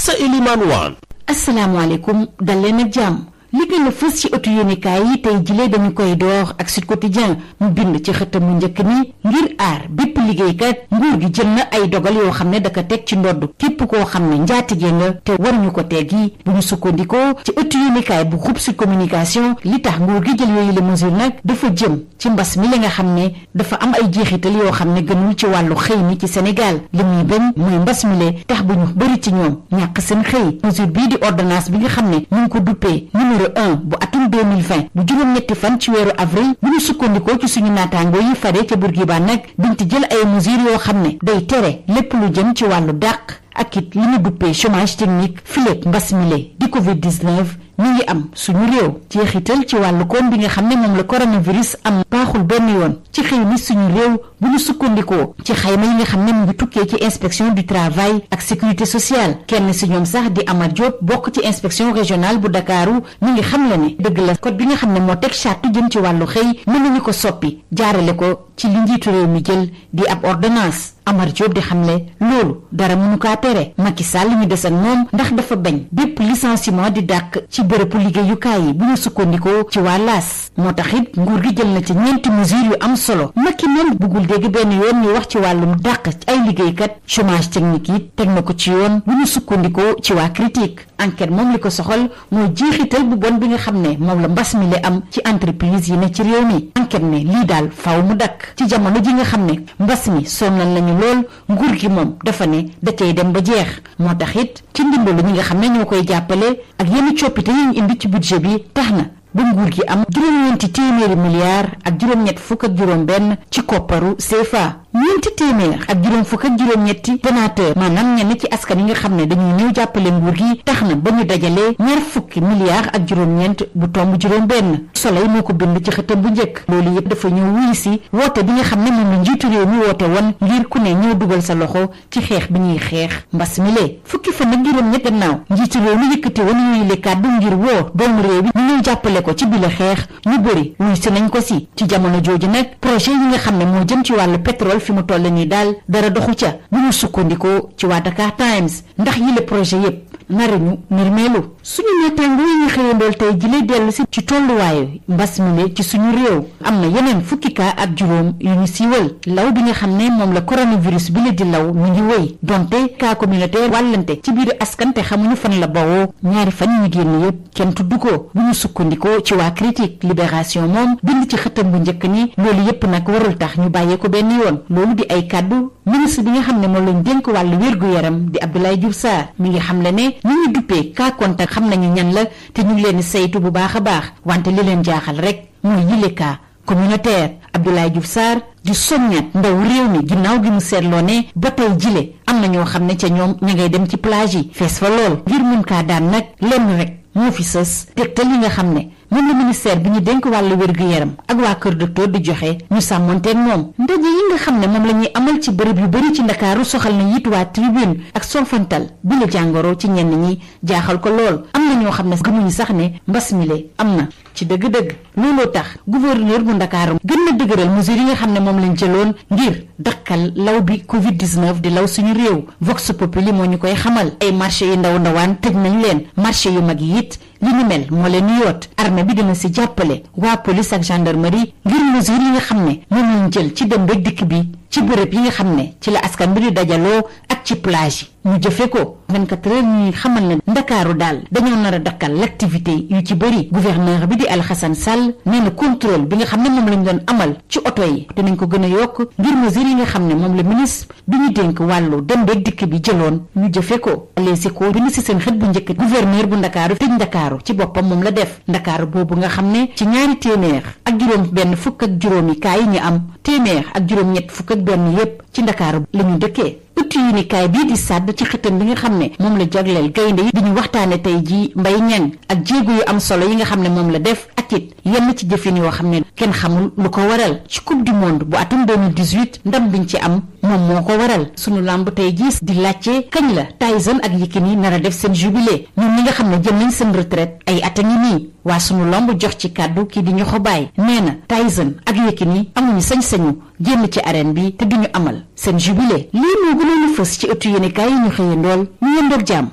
sa Elimane Wane. asalaamaaleykum dal leen ak jàmm. li gën a fës ci ëttu yéenekaay yi tey jilee dañu koy door ak Sud Quotidien mu bind ci xëtam mu njëkk ni ngir aar bépp liggéeykat nguur gi jël na ay dogal yoo xam ne daka teg ci ndodd képp koo xam ne njaatige nga te waruñu ko teggi bu ñu sukkandikoo ci ëttu yéenekaay bu groupe Sud Communication li tax nguur gi jël yooyu la mesure nag dafa jëm ci mbas mi la nga xam ne dafa am ay jeexital yoo xam ne gënul ci wàllu xëy mi ci Sénégal li muy bañ mooy mbas mi le tax bu ñu bëri ci ñoom ñàkk seen xëy mesure bii di ordonnance bi nga xam ne ñu ngi ko duppee numéro 1 bu atum 2020 bu juróom-ñetti fan ci weeru avril bu ñu sukkandikoo ci suñu naataangoo yi faree ca Bourguiba nag diñ ci jël ay mesures yoo xam ne day tere lépp lu jëm ci wàllu dàq ak it li ñu duppee chômage technique fileeg mbas mi le di Covid-19 mi ngi am suñu réew jeexital ci wàllu koom bi nga xam ne moom la coronavirus am baaxul benn yoon ci xëy mi suñu réew bu ñu sukkandikoo ci xayma yi nga xam ne mu ngi tukkee ci inspection du travail ak sécurité sociale kenn si ñoom sax di Amar Diop bokk ci inspection régionale bu Dakaru mi ngi xam la ne dëgg la code bi nga xam ne moo teg charte jëm ci wàllu xëy mën nañu ko soppi jaarale ko ci li njiitu réew mi jël di ab ordonnance Amar Diop di xamle loolu dara mënu kaa tere Macky Sall ñu des ak moom ndax dafa bañ bépp licenciement di dàq ci bërëbu liggéeyukaay yi bu ñu sukkandikoo ci waa laas moo tax it nguur gi jël na ci ñeenti mesures yu am solo Macky moom bëggul dégg benn yoon ñu wax ci wàllum dàq ci ay liggéeykat chômage technique yi teg na ko ci yoon bu ñu sukkandikoo ci waa critique enquête moom li ko soxal mooy jeexital bu bon bi nga xam ne moom la mbas mi li am ci entreprise yi ne ci réew mi enquête ne lii daal faaw mu dakk ci jamono ji nga xam ne mbas mi sonnal nañu lool nguur gi moom dafa ne da cay dem ba jeex moo tax it ci ndimbalu ñi nga xam ne ñoo koy jàppale ak yenn coppite yi ñu indi ci budget bi tax na ba nguur gi am juróom-ñeenti téeméeri milliards ak juróom-ñett fukk ak juróom-benn ci kopparu CFA ñeenti téeméer ak juróom fukk ak juróom-ñetti donateur maanaam ñenn ci askan yi nga xam ne dañuy ñëw jàppale nguur gi tax na ba ñu dajalee ñaar fukki milliards ak juróom-ñeent bu tomb juróom-benn Soleil moo ko bind ci xëtam bu njëkk loolu yëpp dafa ñëw wuy si woote bi nga xam ne moom la njiitu réew mi woote woon ngir ku ne ñëw dugal sa loxo ci xeex bi ñuy xeex mbas mi lee fukki fan ak juróom-ñett gannaaw njiitu réew mi yëkkati woon yooyu le kàddu ngir woo doomu réew bi ñu ñëw jàppale ko ci bi la xeex ñu bëri wuy si nañ ko si ci jamono jooju nag projet yi nga xam ne moo jëm ci wàllu pétrole fi mu toll nii daal dara doxu ca bu ñu sukkandikoo ci waa Dakar Times ndax yile projet yépp naruñu nirmeelu suñu naataangoo yi ñu xëyandool tey jile dellu si ci tolluwaayu mbas mi le ci suñu réew am na yeneen fukki cas ak juróom yu ñu siiwal law bi nga xam ne moom la coronavirus bi la di law mu ngi wéy donte cas communautaire wàllante ci biir askan te xamuñu fan la bawoo ñaari fan ñu génn yépp kenn tudd ko bu ñu sukkandikoo ci waa critique libération moom bind ci xëtam bu njëkk ni loolu yépp nag warul tax ñu bàyyee ko benn yoon loolu di ay kàddu ministre bi nga xam ne moom lañ dénk wàllu wér-gu-yaram di Abdoulaye Diouf Sarr mi ngi xam le ne ñi ñu duppee cas contact xam nañu ñan la te ñu ngi leen di saytu bu baax a baax wante li leen jaaxal rek mooy yile cas communautaire Abdoulaye Diouf Sarr di soññaat ndaw réew mi ginnaaw gi mu seetloo ne ba tey jile am na ñoo xam ne ca ñoom ña ngay dem ci plage yi fees fa lool ngir mun kaa daan nag lenn rek moo fi sës tegtal yi nga xam ne moom la ministère bi ñu dénk wàllu wér-gu-yaram ak waa kër docteur di joxe ñu sàmmonteeg moom ndaje yi nga xam ne moom la ñuy amal ci bërëb yu bëri ci ndakaaru soxal na it waa tribune ak solfantal bi la jàngoro ci ñenn ñi jaaxal ko lool am na ñoo xam ne gëmuñu sax ne mbas mi le am na ci dëgg-dëgg looloo tax gouverneur bu ndakaaru gën na dëgëral mesures yi nga xam ne moom lañ jëloon ngir dakkal law bi Covid-19 di law suñu réew Vox Populi moo ñu koy xamal ay marché yu ndaw ndawaan tëj nañ leen marché yu mag yi it li ni mel moo leen yoot armée bi dina si jàppale waa police ak gendarmerie ngir mesures yi nga xam ne moom lañ jël ci dem rek dikk bi ci bërëb yi nga xam ne ci la askan bi di dajaloo ak ci plage yi ñu jëfe ko 24 heures ñuy xamal ne ndakaaru daal dañoo nar a dakkal l'activité yu ci bëri gouverneur bi di Alhassane Sall nee na contrôle bi nga xam ne moom lañ doon amal ci oto yi dinañ ko gën a yokk ngir mesures yi nga xam ne moom la ministre bi ñu dénk wàllu dem beeg dikk bi jëloon ñu jëfe ko Les Échos bi ni si seen xët bu njëkk gouverneur bu ndakaaru tëj ndakaaru ci boppam moom la def ndakaaru boobu nga xam ne ci ñaari téeméer ak juróom benn fukk ak juróomi kaa yi ñu am téeméer ak juróom ñett fukk ak benn yépp ci ndakaaru la ñu dëkkee ëttu yéenekaay bii di sàdd ci xëtam bi nga xam ne moom la jagleel gaynde yi di ñu waxtaane tey jii Mbaye Niang ak jéego yu am solo yi nga xam ne moom la def ak it yenn ci jëfin yoo xam ne kenn xamul lu ko waral ci coupe du monde bu atum 2018 ndam biñ ci am moom moo ko waral sunu làmb tey jii di laajte kañ la Tyson ak Yékini nar a def seen jubilé ñoom ñi nga xam ne jël nañ seen retraite ay at a ngi nii waa sunu lamb jox ci kàddu kii di ñu xobaay nee na Tyson ak Yékini amuñu sañ-sañu génn ci arène bi te duñu amal seen jubilé lii moo gënoon a fës ci ëttu yéenekaay yi ñu xëyandool ñu yendoog jàmm